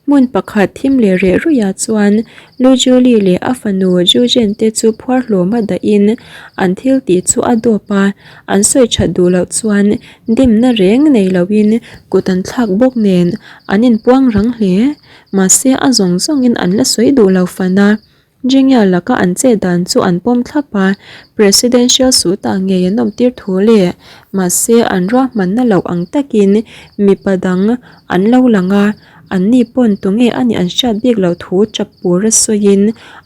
Hmun pakhat thim leh reh ruihah chuan Lu Julie leh a fanu Ju Jen te chu phuar hlawma dahin an thil tih chu a dawp a, an sawi that duh loh chuan dimna reng nei loin kut an thlak bawk nen an inpuang rang hle. Mahse a zawng zawngin an la sawi duh lo fan a. Jingya laka an chet dan chu an pawm thlap a, Presidential suit-ah ngei an awmtir thu leh mahse an ruahmanna loh ang takin mipa dang an lo lang a, anni pawn tunge a nih an hriat bik loh thu tap pura sawiin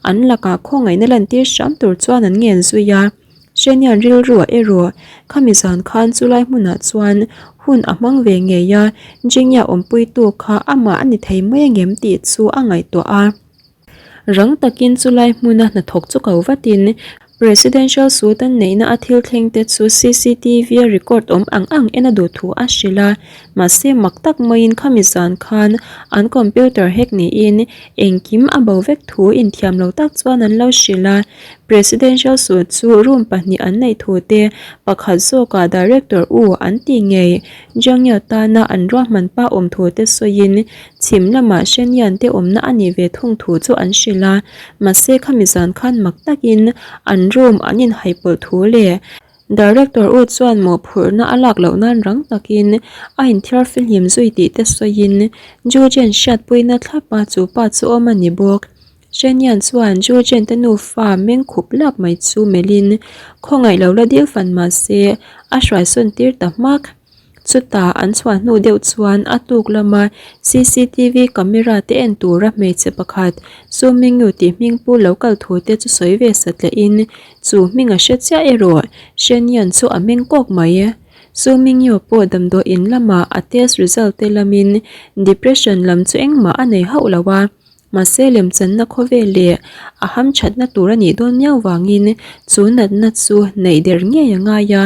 an lakah khawngaihna lantir hram tur chuan an ngen zui a. Hrenian rilruah erawh khami zan khan chulai hmunah chuan hun a hmang ve ngei a, Jingya awmpuitu kha amah a ni thei mai angem tih chu a ngaihtuah a. Rang takin chulai hmuna hnathawk chu ko vatin Presidential suit an neihna a thil thleng te chu cctv a record awm ang ang en a duh thu a hrilh a, mahse mak tak maiin khami zan khan an computer hack niin engkim a bo vek thu inthiam lo tak chuan an lo hrilh a. Presidential suit chu room pahnih an neih thu te pakhat zawkah Director U an tih ngei Jiangya tana an ruahman pa awm thu te sawiin Chhim lamah Hrenian te awmna a nih ve thung thu chu an hrilh a, mahse khami zan khan mak takin an room an inhaipawlh thu leh Director U chuan mawhphurhna a lak loh nan rang takin a inthiar fihlim zui tih te sawiin Jujen hriatpuina thlapa chu pa chu awm a ni bawk. Hrenian chuan Jujen te nufa meng khup lap mai chu melhin khawngaih lo la dil fan mahse a hruaisawn tir ta hmak. Chutah an chhuah hnu deuh chuan a tuk lama cctv camera te en tura hmeichhe pakhat Su Mingyu tih hming pu lo kal thu te chu sawi ve satliah in chu hming a hre chiah erawh Shen Yan chu a meng kawk mai. Su Mingyu pawh damdawi in lamah a test result te lamin depression lam chu engmah a nei hauh lo a. Mahse lemchanna khawvel leh a hamthatna tur a nih dawn miau vangin chu natna chu neih der ngei a ngai a.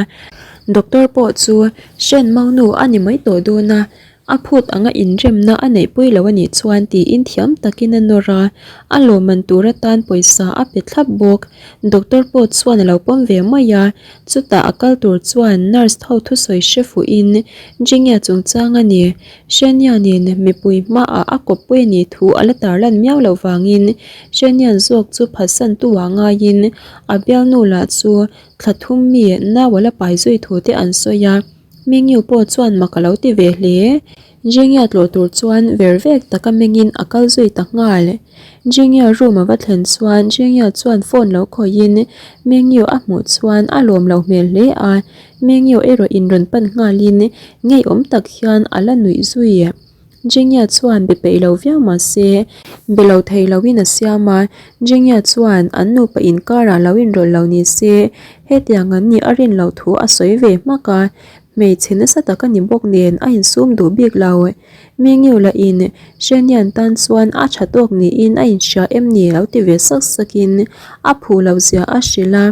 Doctor pawh chu hren maunu a ni mai tawh dawn a, a phut anga inremna a neihpui lo a nih chuan tiin thiam takin a nawr a, a lawmman tur atan pawisa a pe thlap bawk. Doctor pawh chuan a lo pawm ve mai a, chutah a kal tur chuan nurse ho thusawi hre fuhin Jingya chungchang a ni. Hrenianin mipui hmaah a kawppui a nih thu a la tarlan miau loh vangin Hrenian zawk chu phatsantu ah ngaiin a bialnu lah chu thla thum mi nau a la pai zui thu te an sawi a, Mingyu pawh chuan mak a lo ti ve hle. Jingya tlawh tur chuan ver vek taka mengin a kal zui ta nghal. Jingya room a va thlen chuan Jingya chuan phone lo khawihin Mingyu a hmuh chuan a lawm loh hmel hle a, Mengio erawh in rawn pan nghalin ngeiawm tak hian a la nuih zui. Jingya chuan be peih lo viau mah se, be lo thei loin a siam a, Jingya chuan an nupa inkarah lo inrawlh lo ni se, hetiang an nih a rin loh thu a sawi ve hmak a, hmeichhe nasa tak a ni bawk nen a insum duh bik lo. Mengio lahin Hrenian tan chuan a tha tawk niin a inhria em ni lo ti ve sak sakin a phu loh zia a hrilh a.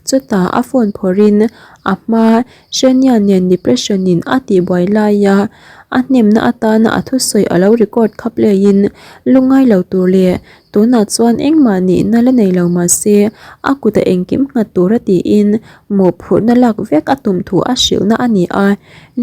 Chutah a phone phawrhin a hma Hrenia nen depression in a tihbuai laia a hnemna atana a thusawi a lo record kha play in lungngai lo tur leh tunah chuan engmah nihna la nei lo mahse a kuta engkim nghat tura tiin mawhphurhna lak vek a tum thu a hrilhna a ni a,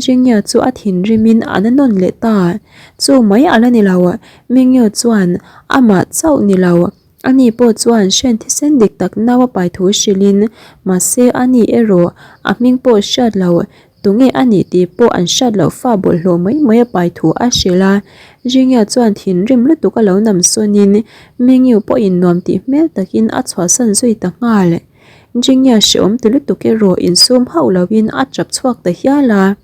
Jingya chu a thinrimin a na nawn leh ta. Chu mai a la ni lo, Mingyu chuan amah chauh ni lo. Ani pawh chuan hren thisen dik tak nau a pai thu hrilhin, mahse ani erawh a hming pawh hriat lo, tunge a nih tih pawh an hriat loh fa bawlhhlawh mai mai a pai thu a hrilh a. Jingya chuan thinrim lutuk a lo nam sawnin Mingyu pawhin nuam tih hmel takin a chhuahsan zui ta nghal. Jingya hrehawm ti lutuk erawh insum hauh loin a tap chhuak ta hial a.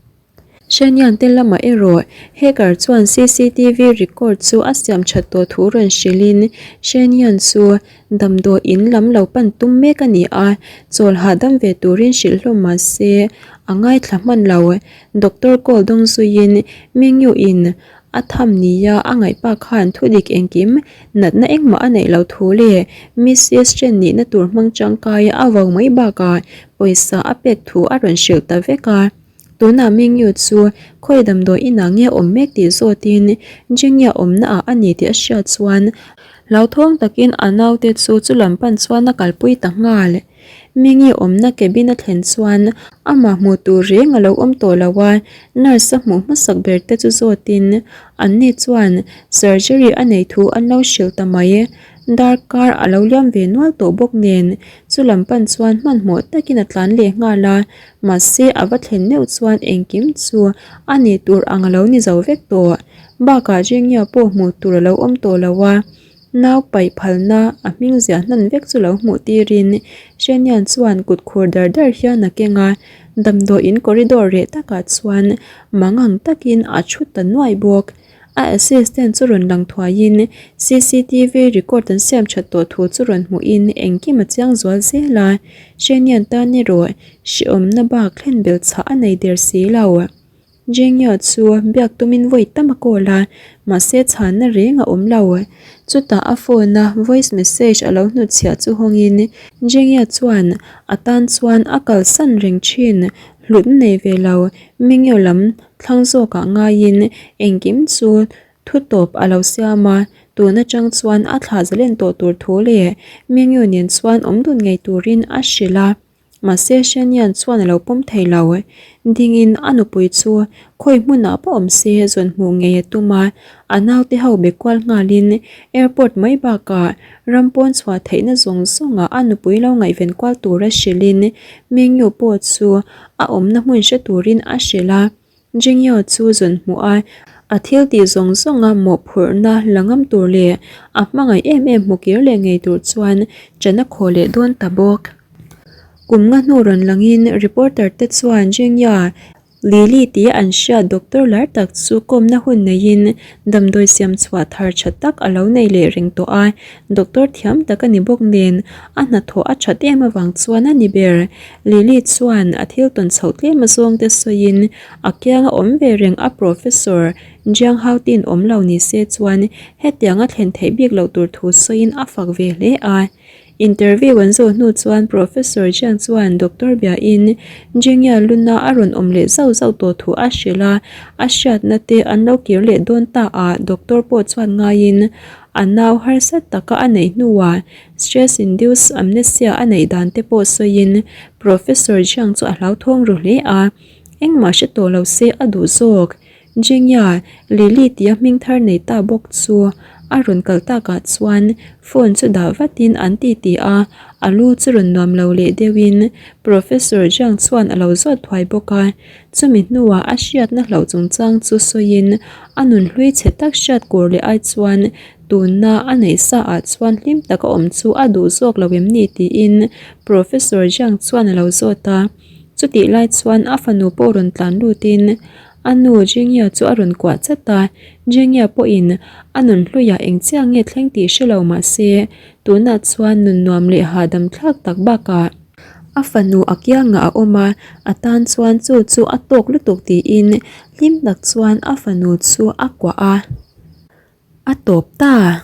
Hrenian te lamah erawh hacker chuan cctv record chu a siam that tawh thu rawn hrilhin Hrenian chu damdawi in lam lo pan tum mek a ni a, chawl hahdam ve turin hrilh hlawm mah se a ngaithla hman lo. Doctor call dawng zuiin Mingyu in a tham nia a ngaih pa khan thudik engkim natna engmah a neih loh thu leh Mrs Chen nihna tur hmang tangkaia a vau mai bakah pawisa a pek thu a rawn hrilh ta vek a. Tunah Mingyu chu khawi damdawi inah nge awm mek tih zawtin Jingya awmna ah a ni tih a hriat chuan hlauthawng takin a naute chu chulam pan chuan a kalpui ta nghal. Mingi awmna cabin a thlen chuan amah hmuh tur reng a lo awm tawh lo a, nurse a hmuh hmasak ber te chu zawtin anni chuan surgery a nei thu an lo hrilh ta mai. Darkar a lo liam ve nual tawh bawk nen chu lam pan chuan hmanhmawh takin a tlan leh nghal a, mahse a va thlen meuh chuan engkim chu a nih tur ang a lo ni zo vek tawh. Bakah Jingya pawh hmuh tur a lo awm tawh lo a. Nau paih phalna a hming ziah hnan vek chu lo hmuh tirin Shenian chuan kut khur dar dar hian a keng a, damdawiin corridor reh takah chuan mangang takin a thu ta nuai bawk. A assistant chu rawn lang thuaiin cctv record an siam that tawh thu chu rawn hmuhin engkim a chiang zual zel a, Shenian tan erawh hrehawmna bak thlen belh chhah a nei der si lo. Jingyo chu biak tumin vawi tam a call a, mahse chhanna reng a awm lo. Chutah a phone a voice message a lo hnutchhiah chu hawngin Jingyo chuan a tan chuan a kalsan reng thin, hlutna nei ve lo, Mingyo lam thlang zawkah ngaiin engkim chu thu tawp a lo siam a, tun atang chuan a thlah zalen tawh tur thu leh Mingyo nen chuan awm dun ngei turin a hrilh a. Mahse Shanian chuan a lo pawm thei lo. Dingin a nupui chu khawi hmunah pawh awm se zawn hmuh ngei a tum a, a naute ho be kual nghalin airport mai bakah ram pawn chhuah theihna zawng zawngah a nupui lo ngaihven kual tura hrilhin Mengyu pawh chu a awmna hmun hre turin a hrilh a. Jingyo chu zun hmuh a, a thil tih zawng zawnga mawhphurhna la ngam tur leh a hmangaih em em hmu kir leh ngei tur chuan ṭan a khaw leh dawn ta bawk. Kum nga hnu rawn langin reporter te chuan Jingya Lily tia an hriat doctor lar tak chu kawmna hun neiin damdawi siam chhuah thar tha tak a lo nei leh reng tawh a, doctor thiam tak a ni bawk nen a hnathawh a that em avang chuan a ni ber. Lily chuan a thil tawn chhoh tlem azawng te sawiin a kianga awm ve reng a Professor Jiang Hautin awm lo ni se chuan hetiang a thlen theih bik loh tur thu sawiin a fak ve hle a. Interview an zawh hnu chuan Professor Jiang chuan Doctor biain Jingya luna a rawn awm leh zauh zauh tawh thu a hrilh a, a hriatna te an lo kir leh dawn ta a, Doctor pawh chuan ngaiin a nau harsa taka a neih hnuah Stress induced amnesia a neih dan te pawh sawiin Professor Jiang chu a hlauthawng ru hle a, engmah hre tawh lo se a duh zawk. Jingya, Lily tia hming thar nei ta bawk chu a rawn kal takah chuan phone chu dah vatin an ti ti a, a lu chu rawn nuam lo leh deuhin Professor Jiang chuan a lo zawt thuai bawk a. Chumi hnuah a hriatna hlauh chungchang chu sawiin a nunhlui chhe tak hriat kur leh ai chuan Tunna a neih sa ah chuan hlim taka awm chu a duh zawk lo em ni tiin Professor Jiang chuan a lo zawt a. Chutih lai chuan a fanu pawh rawn tlan lutin a nu Jingya chu a rawn kuah chat a. Jingya pawhin a nun hluiah eng chiang nge thleng tih hre lo mah se tunah chuan nun nuam leh hahdam thlak tak bakah a fanu a kiangah a awm a, a tan chuan chu chu a tawk lutuk tiin hlim tak chuan a fanu chu a kuah a. A tawp ta.